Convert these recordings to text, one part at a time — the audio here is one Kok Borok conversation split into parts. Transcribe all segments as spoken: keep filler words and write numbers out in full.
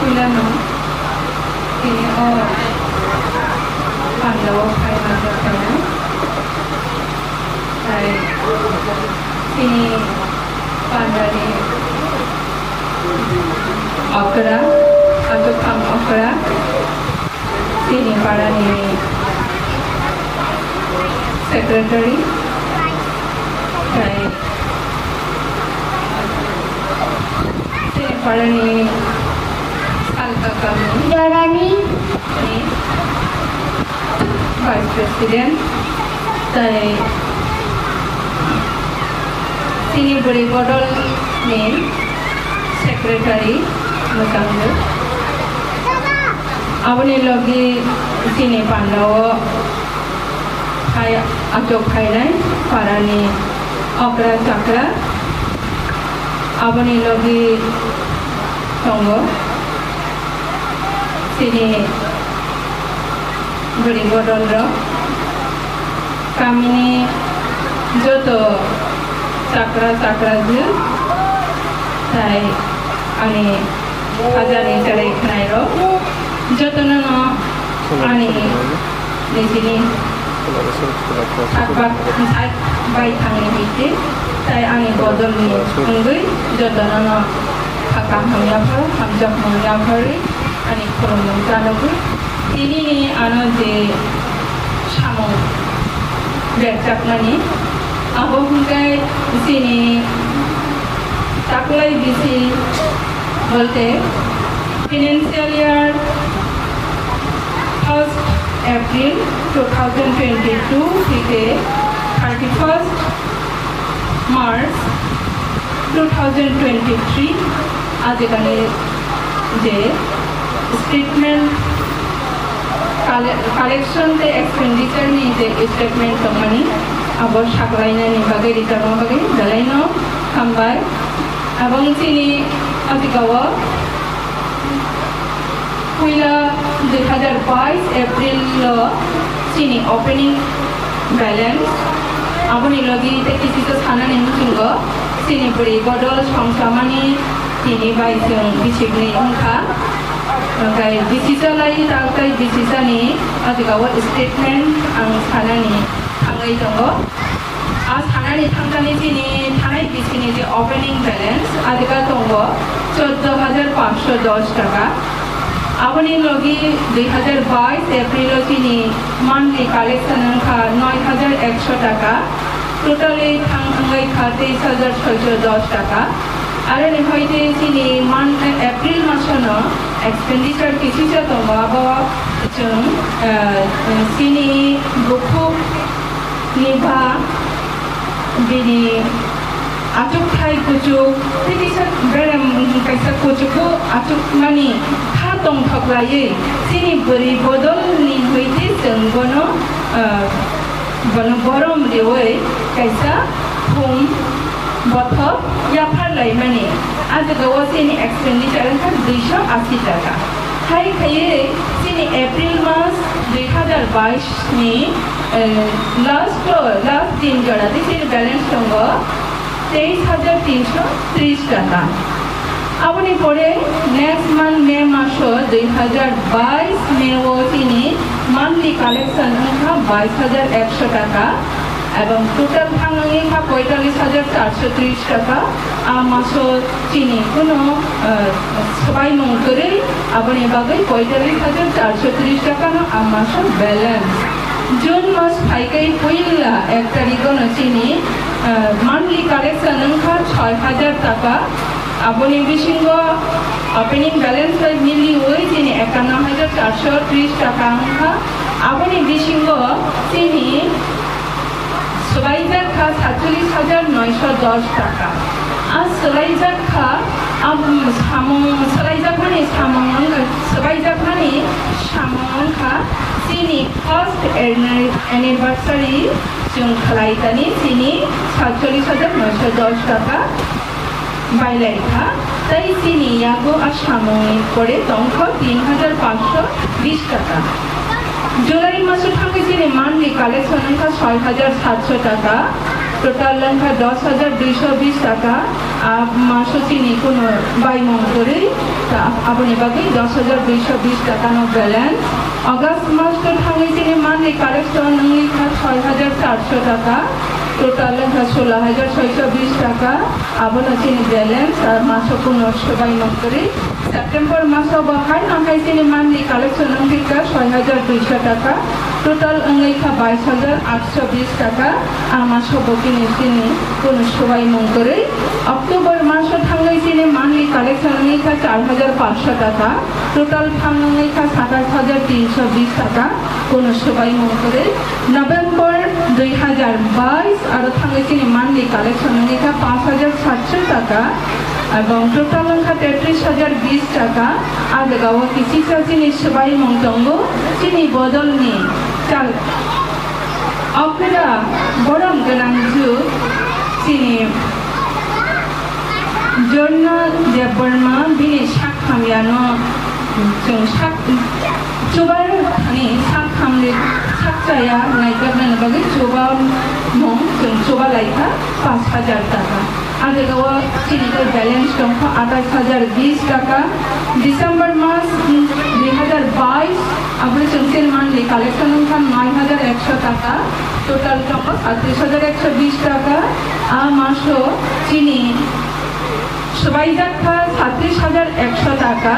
Chilano, chini o pandao phai manjak khaina. Tai chini pandani okra, achukham okra, chini parani secretary, tai chini parani salka kami. Jarani. Vice President, tai chini bwrwi bodol ni Secretary mwchangwi. Aboni logi chini pandao hai achuk phainai parani okra chakra. Aboni logi tongo chini bwrwi bodol rok, kamini joto chakra chakrajwk tai ani hajani cherai khwnairok jotono no ani nijini sak bai thangni hiti tai ani bodolni wngwi jotono no kaham yaphar hamjak mung yapharwi ani khulumung chanogwi. Tinini ano je samung berjakmani, abo hwnkhe chini taklai bisi bolte financial year first April two thousand twenty-two theke thirty-first March two thousand twenty-three ajikani je statement colle-, collection tei expenditure ni je statement tongmani abo saklainani bagwi rijak bagwi belaino hambai. Aboni chini ajikao puila dui hazar bais April o chini opening balance, aboni logi tei kisisa sanani muchungo chini bwrwi bodol songsamani tini bai chwng bisikni wngkha. Hwnkhe bisisa lai tak tai bisisani ajikao statement ang sanani thangwi tongo. A sanani thangkani chini thanai bisini je opening balance adika tongo choddo hajar panchsho dos taka. Aboni logi dui hajar bais April o chini monthly collection wngkha noi hajar eksho taka. Totally thang wngwi kha teis hajar soisho dos taka. Aroni hoite chini month, April masono expenditure kisisa tongo, abo chwng, eh, chini bukhuk ni ba bini achukthai kuchuk tei kisa berem kaisa kuchugo achukmani kha tongthok laiwi chini bwrwi bodolni hoite chwng bono, ah, bono borom riwi kaisa khum bothop yaphar laimani. Ah jaga o chini expenditure wngkha duisho asi taka. Hai khaiwi chini April mas dui hajar bais ni, eh, last o, last din jora tei chini balance tongo teis hajar tinsho tris taka. Aboni pore next month May maso dui hajar bais May o chini monthly collection wngkha bais hajar eksho taka. Ebong total thang wngwi kha poitalis hajar charso tris taka. A maso chini kuno, eh, swbaimung kwrwi, aboni bagwi poitalis hajar charso tris taka no a maso balance. June mas phaikai puila ek tarikh no chini, eh, monthly collection wngkha soi hajar taka. Aboni bisingo opening balance bai miliwi chini ekanno hajar charso tris taka wngkha. Aboni bisingo chini swlaijak kha satchollis hajar noisho dos taka. A swlaijak kha, a, um, samung, swlaijakmani samung wng-, swlaijakmani samung wngkha chini first anni-, anniversary chwng khlai tani chini satchollis hajar noisho dos taka. Bailai kha, tei chini yago a samungni pore tongkha tin hajar panchsho bish taka. July maso thangwi chini monthly collection wngkha soi hajar satso taka. Total wngkha dos hajar duiso bis taka, a maso chini kunu baimung kwrwi, ta-, aboni bagwi dos hajar duiso bis taka no balance. August mas to thangwi chini monthly collection wngwi kha soi hajar charso taka, total wngkha solo hajar soiso bis taka, abono chini balance, a maso kunu swbaimung kwrwi. September maso bo hai no hai chini monthly collection wngwi kha soi hajar duiso taka, total wngwi kha bais hajar atso bis taka, a maso bo chini chini kunu swbaimung kwrwi. October maso thangwi chini monthly collection wngwi kha char hajar paanso taka, total thang wngwi kha satais hajar tinso bis taka, kunu swbaimung kwrwi. November dui hajar bais aro thangwi chini monthly collection wngwi kha paanch hajar satso taka, ebong total wngkha tetris hajar bis taka. A jagao kisisa chini swbaimung tongo, chini bodolni chal-, okra borom gwnang jwk chini Jorna Debbarma bini sak hamyano chwng sak chubar thani sak hamli sak chaya naikaknani bagwi chuba mung chwng chuba laikha paanch hajar taka. A jagao chini khe balance tongkha atais hajar bis taka. December mas, mm, dui hajar bais, aboni chwng chini monthly collection wngkha nai hajar ekso taka. Total tongo satris hajar ekso bis taka. A maso chini swbaijak kha satris hajar ekso taka.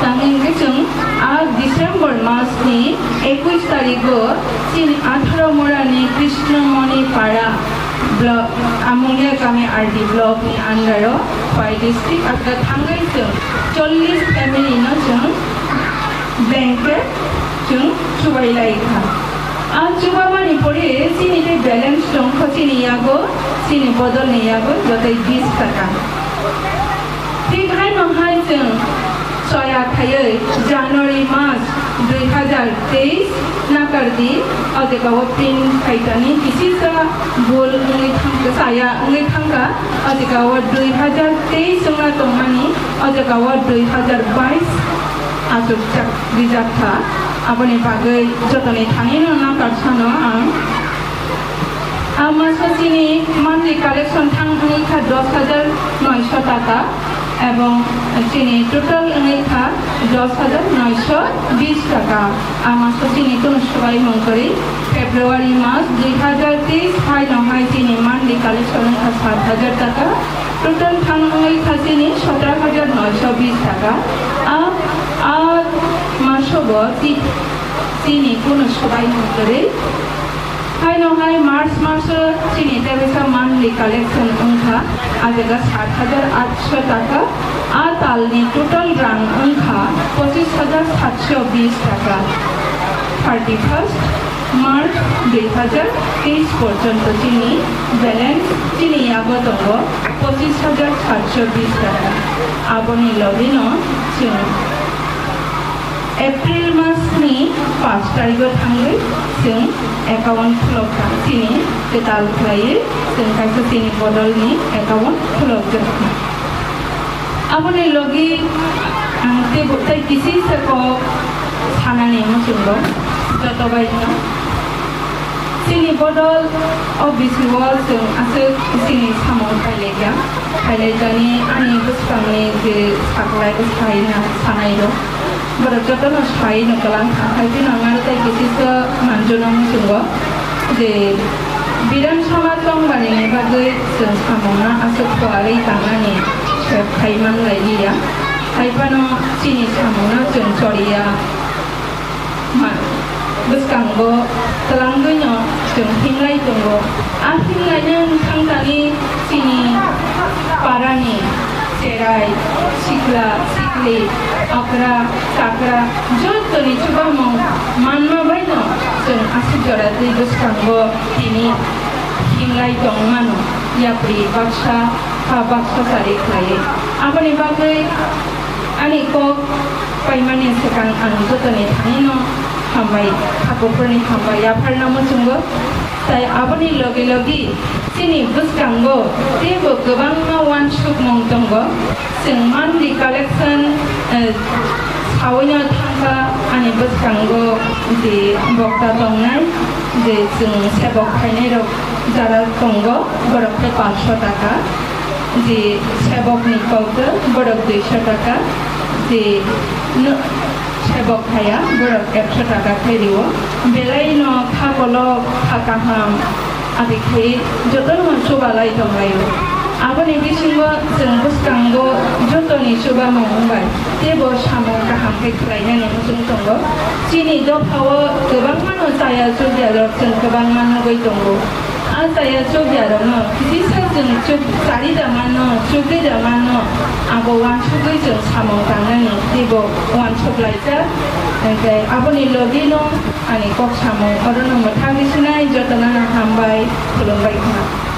Tangwi hwnkhe chwng a December masni ekuis tarigo chini atharo morani Krishnamoni Para block, Amungia Kami R D block ni under o Khowai district, aro thangwi chwng chollish family no chwng blanket chwng chubai lai kha. A chubamani pore chini tei balance tongkha chini yago, chini bodolni yago jotoi bis taka. Thik haino hai chwng choya khaiwi January mas dui hajar teis nakar di, o jagao print khaitani kisisa bul wngwi thangkha, chaya wngwi thangkha, o jagao dui hajar teis wngna tongmani, o jagao dui hajar bais achukjak rijak kha. Aboni bagwi jotoni thani no nakar sano ang. A maso chini monthly collection thang wngwi kha dos hajar noisho taka, ebong chini total wngwi kha dos hajar noisho bis taka. A maso chini kunu swbai mung kwrwi February mas dui hajar teis hai no hai chini monthly collection wngkha sat hajar taka, total thang wngwi kha chini sotro hajar noisho bis taka. A, a maso bo chi-, chini kunu swbai mung kwrwi. Haino hai March maso chini teisa monthly collection wngkha, a jaga sat hajar atso taka, a talni total rang wngkha pochis hajar satso bis taka. Thirty first March dui hajar teis porjonto chini balance chini yago tongo pochis hajar satso bis taka. Aboni logino chwng April masni paanch tarigo thangwi chwng account khulok kha, chini kwtal khlaiwi chwng kaisa chini bodolni account khulokjak kha. Aboni logi ang teibo tei kisisa kok sanani muchungo joto baino. Chini bodol o bisio chwng aswk chini samung khailaiya. Khailaijani ani bwskangni je saklai bwsai na sanai rok. Borok jotono sai no kwlang kha. Hai phano ang aro tei kisisa manjuna muchungo je Bidhan Sabha tongmani bagwi chwng samungno aswk khuarwi tangnani sep khai man lai liya. Hai phano chini samungno chwng choriya. Ma-, bwskango twlangwino chwng himlai tongo. A himlaino wngthang tani chini parani cherai, sikla, sikli, okra, chakra, jottoni chubamung manma baino chwng aswk jora twi bwskango tini himlai tongmano, yapri baksa ha baksa chari khlaiwi. Aboni bagwi ani kok paimani swkang ang jotoni thanino hambai, kha kuphurni hambai yapharno muchungo. Tai aboni logi logi chini bwskango teibo kwbangma uansukmung tongo. Chwng monthly collection, eh, Saui no thangkha ani bwskango je bokta tongnai, je chwng sebok khainai rok jara tongo, borok khe paanch sho taka, je sebok ni kokdwk borok dui sho taka, je no-, sebok khaya borok ek sho taka khe rio. Belai no kha kolok, kha kaham, Adi khe jotono chubalai tonglaio. Aboni bisingo chwng bwskango jotoni chubamung wngbai teibo samung kaham khe khlainani muchung tongo. Chini dophao kwbangmano chaya chukya rok chwng kwbangma nugwi tongo. A chaya chukya rokno kisa chwng chuk charida mano, chukrida mano, abo uansugwi chwng samung tangnani teibo uansuk laijak. Hwnkhe aboni logino ani kok samung orono mwthangwi sinai jotono hambai khulumbai kha.